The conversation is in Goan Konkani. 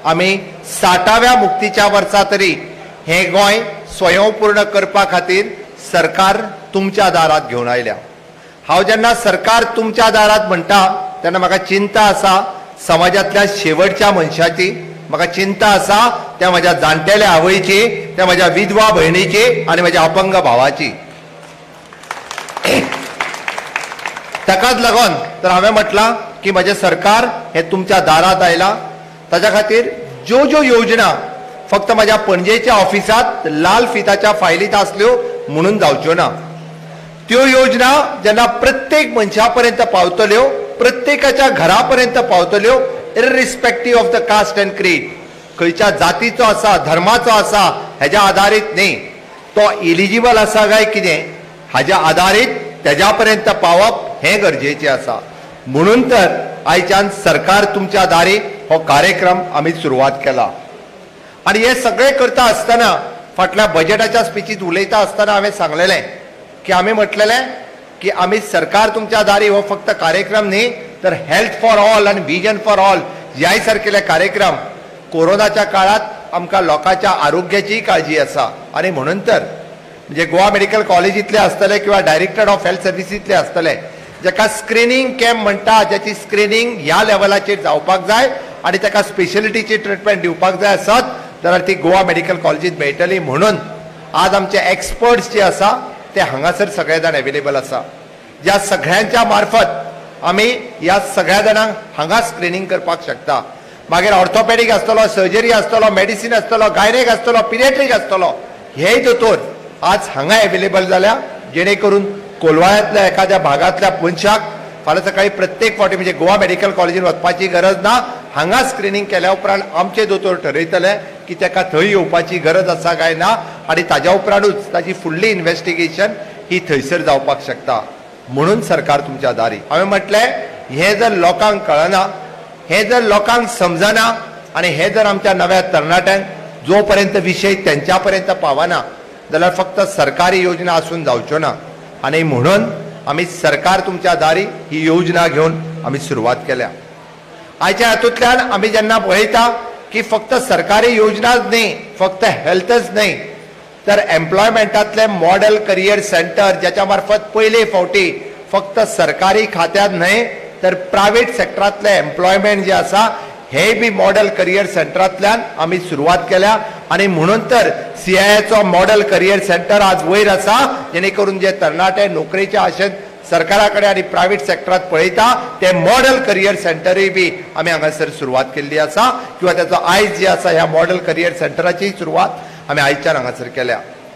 आमी 60व्या मुक्तीच्या वर्सा तरी हें गोंय स्वयंपूर्ण करपा खातीर सरकार तुमच्या दारात घेवन आयल्या. हांव जेन्ना सरकार तुमच्या दारात म्हणटा तेन्ना म्हाका चिंता आसा समाजांतल्या शेवटच्या मनशाची, म्हाका चिंता आसा त्या म्हज्या जाणटेल्या आवयची, त्या म्हज्या विधवा भयणीची आनी म्हज्या अपंग भावाची. ताकाच लागून तर हांवें म्हटलां की म्हजें सरकार हें तुमच्या दारात आयलां. ताच्या खातीर ज्यो ज्यो योजना फक्त म्हज्या पणजेच्या ऑफिसांत लाल फिताच्या फायलींत आसल्यो म्हणून जावच्यो ना, त्यो योजना जेन्ना प्रत्येक मनशा पर्यंत पावतल्यो, प्रत्येकाच्या घरा पर्यंत पावतल्यो, irrespective of the caste and creed, खंयच्या जातीचो आसा, धर्माचो आसा हेज्या आदारीत न्ही, तो इलिजिबल आसा काय कितें हाज्या आदारीत तेज्या पर्यंत पावप हें गरजेचें आसा. म्हणून तर आयच्यान सरकार तुमच्या दारी हो कार्यक्रम आमी सुरवात केला. आनी हे सगळें करता आसतना फाटल्या बजेटाच्या स्पिचीत उलयता आसतना हांवें सांगलेलें की आमी म्हटलेलें की आमी सरकार तुमच्या दारी हो फक्त कार्यक्रम न्ही तर हेल्थ फॉर ऑल आनी विजन फॉर ऑल ह्याय सारकेले कार्यक्रम कोरोनाच्या काळात आमकां लोकांच्या आरोग्याचीय काळजी आसा. आनी म्हणून तर म्हणजे गोवा मेडिकल कॉलेजींतले आसतले किंवा डायरेक्टर ऑफ हेल्थ सर्विसींतले आसतले जाका स्क्रिनींग कॅम्प म्हणटा, ज्याची स्क्रिनींग ह्या लेवलाचेर जावपाक जाय आनी ताका स्पेशलिटीची ट्रिटमेंट दिवपाक जाय आसत जाल्यार ती गोवा मेडिकल कॉलेजींत मेळटली. म्हणून आज आमचे एक्सपर्ट्स जे आसा ते हांगासर सगळे जाण एवेलेबल आसा, ज्या सगळ्यांच्या मार्फत आमी ह्या सगळ्या जाणांक हांगा स्क्रिनींग करपाक शकता. मागीर ऑर्थोपॅडीक आसतलो, सर्जरी आसतलो, मेडिसीन आसतलो, गायनेक आसतलो, पिडियाट्रीक आसतलो, हेय दोतोर आज हांगा एवेलेबल जाल्या, जेणे करून कोलवाळ्यांतल्या एखाद्या भागांतल्या मनशाक फाल्यां सकाळी प्रत्येक फावटी म्हणजे गोवा मेडिकल कॉलेजीन वचपाची गरज ना. हांगा स्क्रिनींग केल्या उपरांत आमचे दोतोर ठरयतले की ताका थंय येवपाची गरज आसा काय ना आनी ताज्या उपरांतूच ताजी फुडली इन्वेस्टिगेशन ही थंयसर जावपाक शकता. म्हणून सरकार तुमच्या दारी. हांवें म्हटलें हें जर लोकांक कळना, हें जर लोकांक समजना आनी हें जर आमच्या नव्या तरणाट्यांक जो पर्यंत विशय तेंच्या पर्यंत पावना जाल्यार फक्त सरकारी योजना आसून जावच्यो ना. आनी म्हणून आमी सरकार तुमच्या दारी ही योजना घेवन आमी सुरवात केल्या. आयच्या हातूंतल्यान आमी जेन्ना पळयता की फक्त सरकारी योजनाच न्ही, फक्त हेल्थच न्ही, तर एम्प्लॉयमेंटांतले मॉडेल करियर सेंटर ज्याच्या मार्फत पयले फावटी फक्त सरकारी खात्यांत न्हय तर प्रायवेट सेक्टरांतले एम्प्लॉयमेंट जे आसा हे बी मॉडेल करियर सेंटरांतल्यान आमी सुरवात केल्या. आनी म्हणून तर सीआयआयचो मॉडेल करियर सेंटर आज वयर आसा, जेणे करून जे तरणाटे नोकरेच्या आशेन सरकारा कडेन आनी प्रायवेट सेक्टरांत पळयता ते मॉडेल करियर सेंटरूय बी आमी हांगासर सुरवात केल्ली आसा किंवा त्याचो आयज जे आसा ह्या मॉडेल करियर सेंटराची सुरवात आमी आयच्यान हांगासर केल्या.